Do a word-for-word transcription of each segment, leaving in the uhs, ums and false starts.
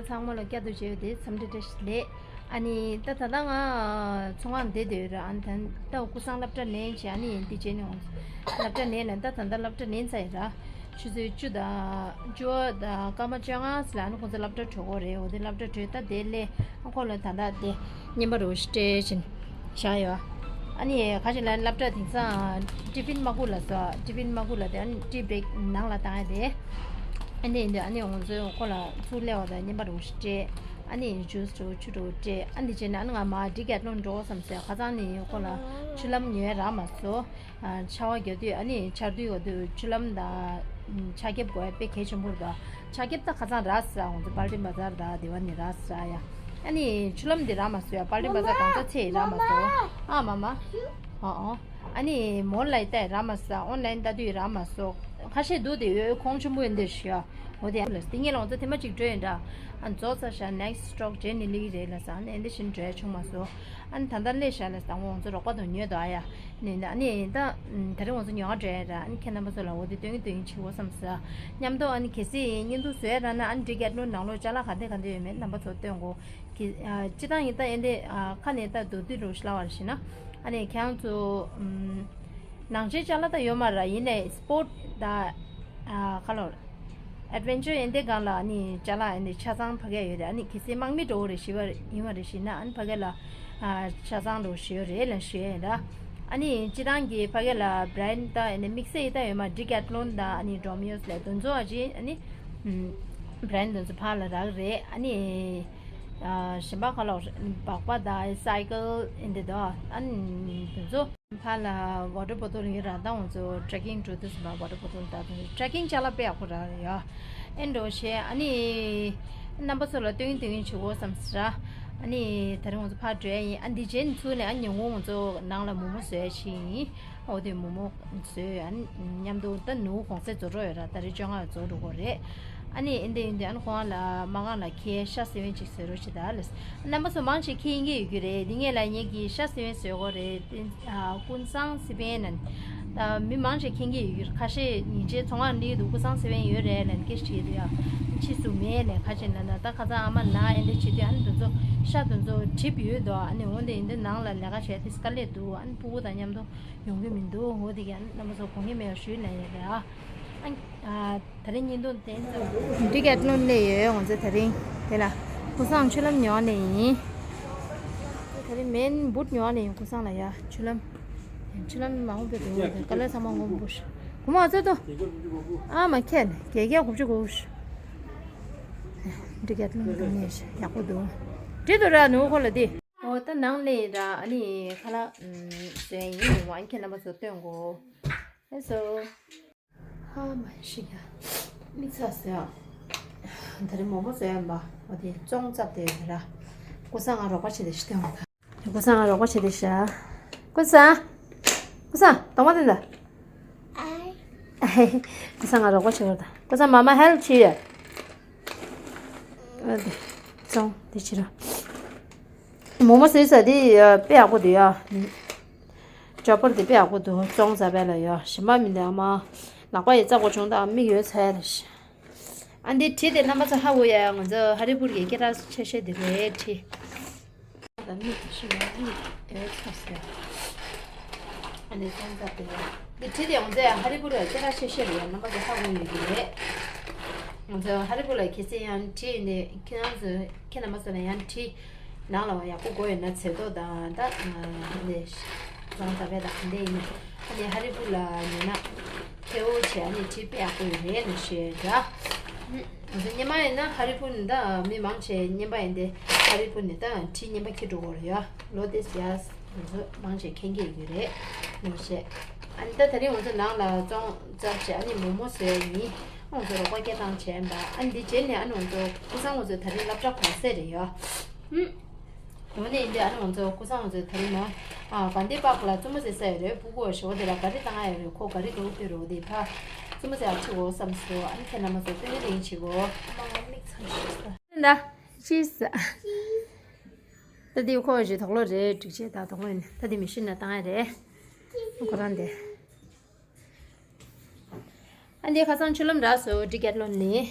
ཚང་མ་ལ་བསྐྱར་དུ་མཇལ་བ་དེ་འཚམས་འདྲི་བཀྲ་ཤིས་བདེ་ལེགས། ཨ་ནི་ད་ད་ལྟ་ང་ཚོང་ཁང་བསྡད་བསྡད་ཡོད་ར། ཨ་ནི་ད་ད་སྐུ་སྲུང་སློབ་གྲྭ་ལེན་བྱས། ཨ་ནི་འདི་བྱས་ནས་འོང་། སློབ་གྲྭ་ལེན་ནས་ད་ད་ལྟ་སློབ་གྲྭ་ལེན་ཚར་ཡོད་ར། ཆུ་ཚོད་བཅུ་དང་བཅུ་པ་དང་སྐར་མ་བཅོ་ལྔ་ཙམ་ལ་ཨ་ནི་ཁོང་ཚོ་སློབ་གྲྭ་གྲོལ་གྱི་རེད། འོ་དེ་སློབ་གྲྭ་གྲོལ་ད་དེ་སླེབས། ཨ་ཁོ་ལ་ད་ལྟ་དེ་རྔན་པ་རུ་སྤྲད་བྱས་བཞག་ཡོད། ཨ་ནི་ཁ་ཅིག་ལ་སློབ་གྲྭ་དེང་སང་ཊི་ཕིན་མ་ཁུར་ལ་སོ། ཊི་ཕིན་མ་ཁུར་ལ་དེ་ཨ་ནི་ཊི་བྷེག་ནང་ལ་བཏང་ཡ་དེ། ཨ་ནི་ཡིན་དུས་ཨ་ནི་ང་ཚོས་ཁོ་ལ་ཚུར་སླེབས་པ་དང་རྔན་པ་རུ་སྤྲད། ཨ་ནི་ཇུས་རུ་ཆུ་རུ་སྤྲད། ཨ་ནི་བྱས་ནས་ཨ་ནི་ང་མར་ཌི་ཀེ་ཐི་ལོན་འགྲོ་བསམ་སོང་། ཁ་སང་ནི་ཁོ་ལ་ཆུ་ལྷམ་ཉོས་རག་མ་སོང་། ཨ་ཆར་པ་རྒྱག་དུས་ཨ་ནི་ཆར་དུས་འོ་དུས་ཆུ་ལྷམ་དང་ཆར་ཁེབས་དགོས་ཡ་དཔེ་གལ་ཆེན་པོ་རེད་པ། ཆར་ཁེབས་ད་ཁ་སང་རག་སོང་། ང་ཚོ་པལ་ཊན་བ་ཛར་དང་དེ་པ་ནས་རག་སོང་ཡ། ཨ་ནི་ཆུ་ལྷམ་འདི་རག་མ་སོང་ཡ། པལ་ཊན་བ་ཛར་གང་ས་ཚེ་རག་མ་སོང་། ཨ་མ་མ། ཨོ་ཨོ། ཨ་ནི་མོ་ལ་ཡི་ད་རག་མ་སོང་། ཨོན་ལན་ལྟ་དུས་རག་མ་སོང་། ཁ་ཤས་འདུག་དེ་ཡོད་ཁོང་ཆེན་པོ་ཡིན་དེ་ཞུ་ཡ། འོ་དེ་ཡ་ལ་དེ་ངས་ལ་ང་ཚོ་ཐེངས་མ་གཅིག་འགྲོ་ཡིན་འདྲ། ཨ་ནི་རྫོགས་ཚར་ཤག་ནེག་སི་ཊི་སི་ཊོབ་བརྗེ་ནས་སླེབས་ཀྱི་རེད་ལབ་སོང་། ཨ་ནི་ཨེ་འདི་བཞིན་འགྲོ་ཡ་བྱུང་མ་སོང་། ཨ་ནི་ད་ལྟ་སླེབས་ཤག་ལབ་སོང་། ང་ཚོ་རོགས་པ་དང་ཉོས་འདུག་ཨ་ཡ། ནི་ཨ་ནི་ད་ད་རིང་ང་ཚོ་ཉོ་ག་འགྲོ་ཡ་ར། ཨ་ནི་ཁྱེད་རྣམ་པ་ཚོ་ལ་འོ་དེ་སྟོན་གྱི་སྟོན་གྱི་བྱེད་དགོས་བསམ་སོང་། མཉམ་དུ་ཨ་ནི་གལ་སྲིད་བརྙན་ཐུང་བཟོ་ཡ་རག་ན་ཨ་ནི་ཌི་ཀེ་ཐི་ལོན་ནང་ལོགས་ཅ་ལག་ག་འདྲ་ག་འདྲ་ཡོད་མེད་རྣམ་པ་ཚོ་སྟོན་དགོས། གི་ཨ་སྤྱིར་བཏང་ཡིན་ད་ཨེ་འདི་ཨ་ཁ་ནས་ད་མདོར་བསྡུས་རུ་ཞིག་ལབ་པ་རེད་ཤི་ན། ཨ་ནི་ཁྱེད་རང་ཚོ་ཨམ་ནང་ཆེན་ཅ་ལག་ད་ཡོད་མ་རེད། ཡིན་ནའི་སི་པོར་ཊི་ད་ཨ་ཁ་ལོ་ཨེ་ཌི་ཝེན་ཅར་ཨེ་འདི་སྒང་ལ་ཨ་ནི་ཅ་ལག་ཨེ་འདི་ཆ་ཚང་ཕ་གི་ཡོད་རེད། ཨ་ནི་གལ་སྲིད་དམག་མི་འགྲོ་གི་རེད་ཞུ་བ་ཡིན་པ་རེད་ཤི་ན། ཨ་ནི་ཕ་གི་ལ་ཨ་ཆ་ཚང་འགྲོ་ཞུ་ཡོད་རེད་ལབ་ཞུ་ཡ་ཡིན་ར། ཨ་ནི་སྤྱིར་བཏང་གི་ཕ་གི་ལ་བྷི་རེན་ཌི་ད་ཨེ་འདི་དམིགས་བསལ་ཡི་ད་ཡོད་མ་ཌི་ཀེ་ཐི་ལོན་ད་ཨ་ནི་ཌོ་མི་ཡོས་ལ་དེ་ཚོ་ཨ་ཅི་ཨ་ནི་ཨམ་བྷི་རེན་ཌི་དེ་ཚོ་ཕར་ལ་རག་རེད། ཨ་ནི། ཨ་གཞན་པ་ཁ་ལོ་སྦག་སྦག་དང་སའི་ཀལ་ཨེ་འདི་དོ་ཨ་ནི་དེ་ཚོ། ཕར་ལ་ཝ་ཊར་བོ་ཊལ་ཡོད་ར། ད་ང་ཚོ་ཊྲེག་ཀིང་འགྲོ་དུས་སུ་ཝ་ཊར་བོ་ཊལ་ད་དུང་ཊྲེག་ཀིང་ཅ་ལག་དཔེ་ཡག་པོ་རག་ཡ། ཨེ་འགྲོ་བྱས་ཨ་ནི་རྣམ་པ་ཚོ་ལ་སྟོན་གྱིན་སྟོན་གྱིན་བྱེད་དགོས་བསམ་སོང་ར། ཨ་ནི་ད་རིང་ང་ཚོ་ཕར་འགྲོ་ཡ་ཡིན། ཨ་འདི་རྗེས་ནས་ཚུར་ནས་ཨ་ཉིན་གུང་ང་ཚོ་ནང་ལ་མོག་མོག་བཟོ་ཡ་ཞིག་ཡིན། འོ་དེ་མོག་མོག་བཟོས། ཨ་ནི་མཉམ་དུ་ད་ནུ་གུང་སེང་རྫོགས་འགྲོ་ཡོད་ར། ད་རེས་བཅོ་ལྔ་རྫོགས་འགྲོ་གི་རེད། ཨ་ནི་ཨེ་འདི་ཨེ་འདི་ཨ་ནི་ཁོང་ལ་མ་གང་ལ་ཁྱེད་ཤ་སི་པན་ཅིག་བཟོས་རོགས་བྱེད་ད་ལབ། རྣམ་པ་ཚོ་མང་ཆེ་མཁྱེན་གྱི་ཡོད་རྒྱུ་རེད། འདི་ངས་ལ་ངེད་ཀྱིས་ཤ་སི་པན་བཟོས་གོ་རེད། ཨ་ཀུན་བཟང་སི་པན་ནན། ཨ་མི་མང་ཆེ་མཁྱེན་གྱི་ཡོད་རྒྱུ་རེད། ཁ་ཤས་ཉིན་བྱེད་ཚོང་ཁང་འདི་འདུག་ཀུན་བཟང་སི་པན་ཡོད་རེད་ལབ་སྐད་ཆ་དྲིས་འདུག་ཡ། ཕྱིས་སུ་མེད་ནས་ཁ་ཆེ་ན་ན་ད་ཁ་སང་ཨ་མ་ན་ཨེ་འདི་བྱེད་དུས་ཨ་ནི་འདི་ཚོ་ཤ་འདི་ཚོ་གྲིབ་ཡོད་དོ། ཨ་ནི་འོན་ཏེ་ཨེ་འདི་ནང་ལ་ལས་ཀ་བྱས་ཏེ་དཀའ་ལས་འདུག་ཨ་ནི་ཕྲུ་གུ་དང་མཉམ་དུ་ཡོང་གི་མི་འདུག་འོ་དེ་ག་རྣམ་པ་ཚོ་དགོངས་ངེས་མེད་པ་ཞུས་ན་ཡོད་རེད་ཨ། ཨ་ད་རིང་ཉིན་ཐོ་དེ་ཚོ་འདི་ག་ནོར་ནས་ཡོད། ང་ཚོ་ད་རིང་དེ་ལ་ཀུན་བཟང་ཆུ་ལྷམ་ཉོ་ནས་ཡིན། ད་རིང་མེན་བུད་ཉོ་ནས་ཡིན། ཀུན་བཟང་ལ་ཡ་ཆུ་ལྷམ། ཆུ་ལྷམ་མང་པོ་འདུག་ཀ་ལར་ཚང་མ་སྔོན་པོ་ཞིག་གོ་མ་ཚོད་དོ། ཨ་མ་ཁྱེད་ནས་བརྒྱད་བརྒྱ་དགུ་བཅུ་དགུ། འདི་ག་ནོར་ནས་ཡག་པོ་འདུག་འདྲི་དོ་ར་ནུ་ཁོ་ལ་དེ། ཨོ་ད་ནང་ལས་ར་ཨ་ནི་ཁ་ལག་ཟོས་ཡིན། ཨ་ཁྱེད་རྣམ་པ་ཚོ་སྟོན་གོ། ཨེ་སོ། ཧ་མ་ཤི་ཀ་མིག་ཚ་ཟོས་ཨ། ད་རེས་མོག་མོག་ཟོས་ཡིན་པ། འོ་དེ་ཙོང་རྩབ་དེ་ར། ཀུན་བཟང་ང་རོགས་པ་བྱེད་དེ་ཤི་སྟོན་བ་ད། ཀུན་བཟང་ང་རོགས་པ་བྱེད་དེ་ཤ། ཀུན་བཟང་། ཀུན་བཟང་གདོང་པ་དེ་འདྲ། ཀུན་བཟང་ང་རོགས་པ་བྱེད་བར་ད། ཀུན་བཟང་མ་མ་ཧེལ་བྱེད་ཡ། འོ་དེ། ཙོང་དེ་བྱེད་ར། མོག་མོག་ཟོས་ས་དེ་དཔེ་ཡག་པོ་འདུག་ཡ། ཅོ་པར་དེ་དཔེ་ཡག་པོ་འདུག་ཙོང་ཟ་བས་ལ་ཡ་ཞིམ་པ་མི་འདུག་ཨ་མ། ལག་པ་ཡི་རྩ་གོ་བྱུང་དང་མིག་ཡོད་ཚ་ཡ་ལ་ཤི། ཨ་འདི་བྲིས་དེ་རྣམ་པ་ཚོ་ཧ་གོ་ཡ། ང་ཚོ་ཧ་རི་པུར་གྱི་སྐད་གྲགས་ཆེ་ཤོས་དེ་རེད་བྲིས། ད་མིག་ཤི་ཡ་མིག་ཡོད་ཚ་ཟེར། ཨ་ནི་ཙོང་ཟ་བས་ལ་འདི་བྲིས་དེ་ང་ཚོ་ཧ་རི་པུར་གྱི་སྐད་གྲགས་ཆེ་ཤོས་རེད་ཡ། རྣམ་པ་ཚོ་ཧ་གོ་ཡོད་ཀྱི་རེད། ང་ཚོ་ཧ་རི་པུར་ལ་གལ་སྲིད་ཡང་བྲིས་ནས་ཁྱེད་རང་ཚོ་ཁྱེད་རྣམ་པ་ཚོ་ལ་ཡང་བྲིས། ནང་ལ་ཡག་པོ་དགོས་ཡོད་ན་ཚེ་ཏོག་དང་ད་ཨ་ནི་ཙོང་ཟ་བས་ད་ག་འདྲ་ཡིན་ན། ཨ་ནི་ཧ་རི་པུར་ལ་ཉོ་ན་ཁེ་འོ་བྱས་ཨ་ནི་བྲིས་དཔེ་ཡག་པོ་ཡོད་རེད་ནི་ཞེས་འདྲ། ང་ཚོ་སྔོན་མ་ཡིན་ན་ཧ་རི་པུར་ནི་ད་མི་མང་ཆེ་སྔོན་མ་ཡིན་ཏེ་ཧ་རི་པུར་ནི་ད་བྲིས་སྔོན་མ་ཁྱེར་འགྲོ་དགོས་རེད་ཡ། ལོ་དེ་ཟེར་ཡ་ང་ཚོ་མང་ཆེ་མཁྱེན་གྱི་ཡོད་རེད་ནི་ཞེས། ཨ་ནི་ད་ད་རིང་ང་ཚོ་ནང་ལ་ཙོང་རྩབ་བྱས་ཨ་ནི་མོག་མོག་ཟོས་ཡིན། ང་ཚོ་རོགས་པ་སྐད་བཏང་བྱས་ཡིན་པ། ཨ་ནི་འདི་རྗེས་ནས་ཨ་ནི་ང་ཚོ་ཀུན་བཟང་ང་ཚོ་ད་རིང་སློབ་གྲྭ་གུང་སེང་རེད་ཡ། ཧུམ། དངོས་གནས་ཡིན་དུས་ཨ་ནི་ང་ཚོ་ཀུན་བཟང་ང་ཚོ་ད་རིང་ན། ཨ་གྷན་དྷི་པཱག་ལ་རྩེད་མོ་རྩེ་ས་ཡོད་རེད། ཕྲུ་གུ་ཞོགས་དེ་ལ་ག་རི་བཏང་ཡ་ཡོད་རེད། ཁོ་ག་རི་འགྲོ་འདོད་རེད། འོ་དེ་ཕ། རྩེད་མོ་རྩེ་ཡ་ཁྲིད་འོ་བསམ་སོང་། ཨ་ནི་ཁྱེད་རྣམ་པ་ཚོ་སྟོན་རེ་རེ་བྱེད་གོ། མ་མིག་ཚ་ཤི་ས། ད་ཅི་ས། ད་དེ་ཁོ་ཞིག་དོག་ལོ་རེད་འགྲིག་བྱེད་ད་དོག་ལོ་ཡིན་ད་དེ་མི་ཤི་ན་བཏང་ཡ་རེད། ཁོ་རང་དེ། ཨ་འདི་ཁ་སང་ཆུ་ལྷམ་རག་སོང་ཌི་ཀེ་ཐི་ལོན་ནས།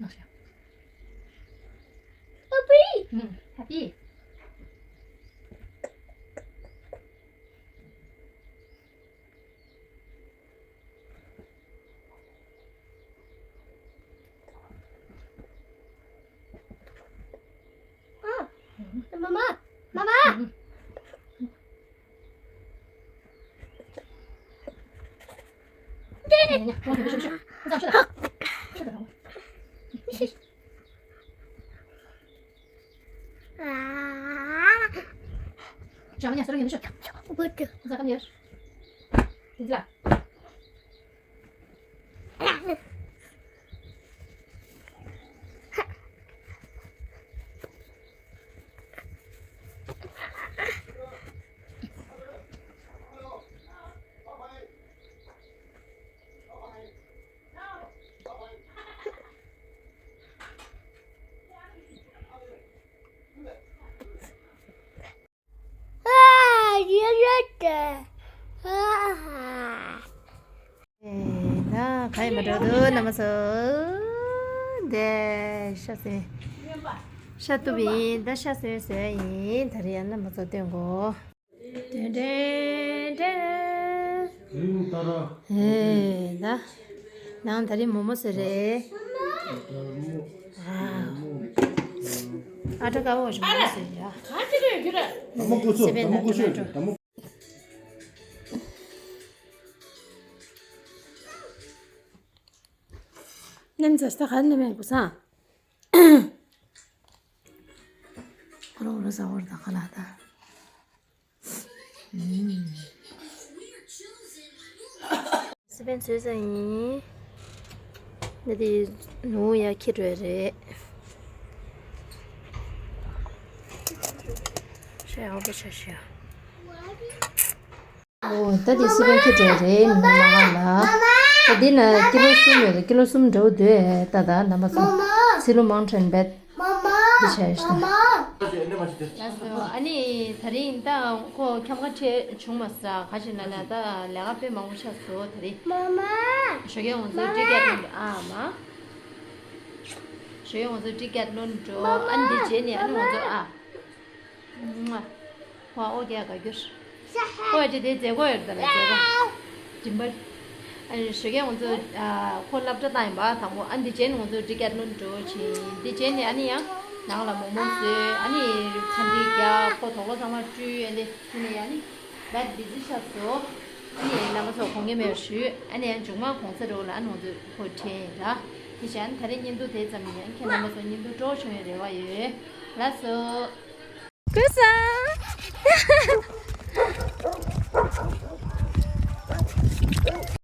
ནོར་ཤ། ཨ་པི། ཧ་པི། ཨ། མ་མ། མ་མ། ཨེ། ད་ག་ཡི་མ་འགྲོ་འདུག་རྣམ་པ་ཚོ། འདི་ཤ་ཟོས། ཤ་གཏུབ་ཡིན། ད་ཤ་ཟོས་ཟོས་ཡིན། ད་རེས་ཡང་རྣམ་པ་ཚོ་སྟོན་གོ། དྲན་དྲན་དྲན། ཨེ་ད། ནང་ད་རེས་མོག་མོག་ཟོས་རེད། ཨ་ཏྲ་ཀ་བོ་ཞིག་མོག་མོག་ཟོས་ཡ། ད་མོ་ཀུ་ཚོ། ད་མོ་ཀུ་ཤོད། ད་མོ། ནན་ཙ་སྟ་ག་ནི་མེད་གོ་ས། རོ་རོ་ས་བར་ད་ཁ་ལ་ད། སི་པན་ཚོས་ས་ཡིན། འདི་དེ་ནུ་ཡ་ཁྱི་འགྲོ་ཡ་རེད། ཤ་ཡག་པོ་ཆགས་ཤག་ཨོ། ད་དེ་སི་པན་ཁྱི་འགྲོ་རེད། མི་མ་ཧ་ལ། ད་འདི་ན་ཀི་ལོ་གསུམ་ཡོད་རེད། ཀི་ལོ་གསུམ་འགྲོ་འདོད་ད་ད་རྣམ་པ་ཚོ། ཚི་ལུ་མང་ཁྲོན་བེད། འདི་བྱས་ཤིང་། ལགས་སོ། ཨ་ནི་ད་རིང་ད་ཁོ་འཁྱམ་ཁ་ཁྲལ་བྱུང་མ་ས། ག་ཞིག་ན་ན་ད་ལས་ཀ་དཔེ་མང་པོ་ཆགས་སོང་ད་རིང་། ཞོགས་ཀས་ང་ཚོ་ཊི་ཀེ་ཊི་ལོན་འགྲོ། ཨ་མ། ཞོགས་ཀས་ང་ཚོ་ཊི་ཀེ་ཊི་ལོན་འགྲོ། ཨ་ནི་འདི་རྗེས་ནས་ཨ་ནི་ང་ཚོ་ཨ། ཧོ། ཨོ་རྒྱལ་དགའ་རྒྱུར། ཧོ་ཡ་ཅི་དེ་མཛད་སྒོ་ཡོད་ད་ལ་མཛད་སྒོ། སྦྱིན་པ། ཨ་ནི་ཞོགས་ཀས་ང་ཚོ་ཨ་ཁོ་སློབ་གྲྭ་བཏང་ཡིན་པ་དང་པོ། ཨ་འདི་རྗེས་ནས་ང་ཚོ་ཌི་ཀེ་ཐ་ལོན་འགྲོ་ཕྱིན། འདི་རྗེས་ནས་ཨ་ནི་ཡང་ནང་ལ་མོག་མོག་བཟོས། ཨ་ནི་ཚ་འདི་རྒྱག་ཁོ་དོག་ལོ་ཚང་མ་བཀྲུས། ཨ་ནི་དེ་ནས་ཨ་ནི་བད་བི་ཛི་ཆགས་སོང་། ཨ་ནི་རྣམ་པ་ཚོ་དགོངས་འགལ་མེད་པར་ཞུས། ཨ་ནི་ཡང་མཇུག་མ་གོང་ས་རེ་བ་ལ་ཨ་ནི་ང་ཚོ་ཁོ་དྲན་ར། དེ་བཞིན་ཨ་ནི་ད་རེས་བརྙན་ཐུང་དེ་ཙམ་ཡིན། ཨ་ནི་ཁྱེད་རྣམ་པ་ཚོ་བརྙན་ཐུང་སྤྲོ་བོ་བྱུང་བའི་རེ་བ་ཡོད། ལགས་སོ། ཀུ་ས།